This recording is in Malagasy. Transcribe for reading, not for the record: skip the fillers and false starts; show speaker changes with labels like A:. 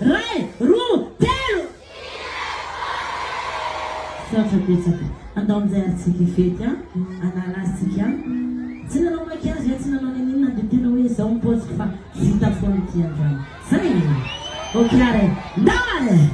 A: Ray, roa, telo! Misaotra betsaka. Andao amin'izay ary tsika hifety an! Hanala azy tsika an! Tsy nanao maquillage eh, tsy nanao niniana dia tena hoe izao ny paoziko fa vita foana ity androany. Zay e! Ok ary e! Ndao ary e!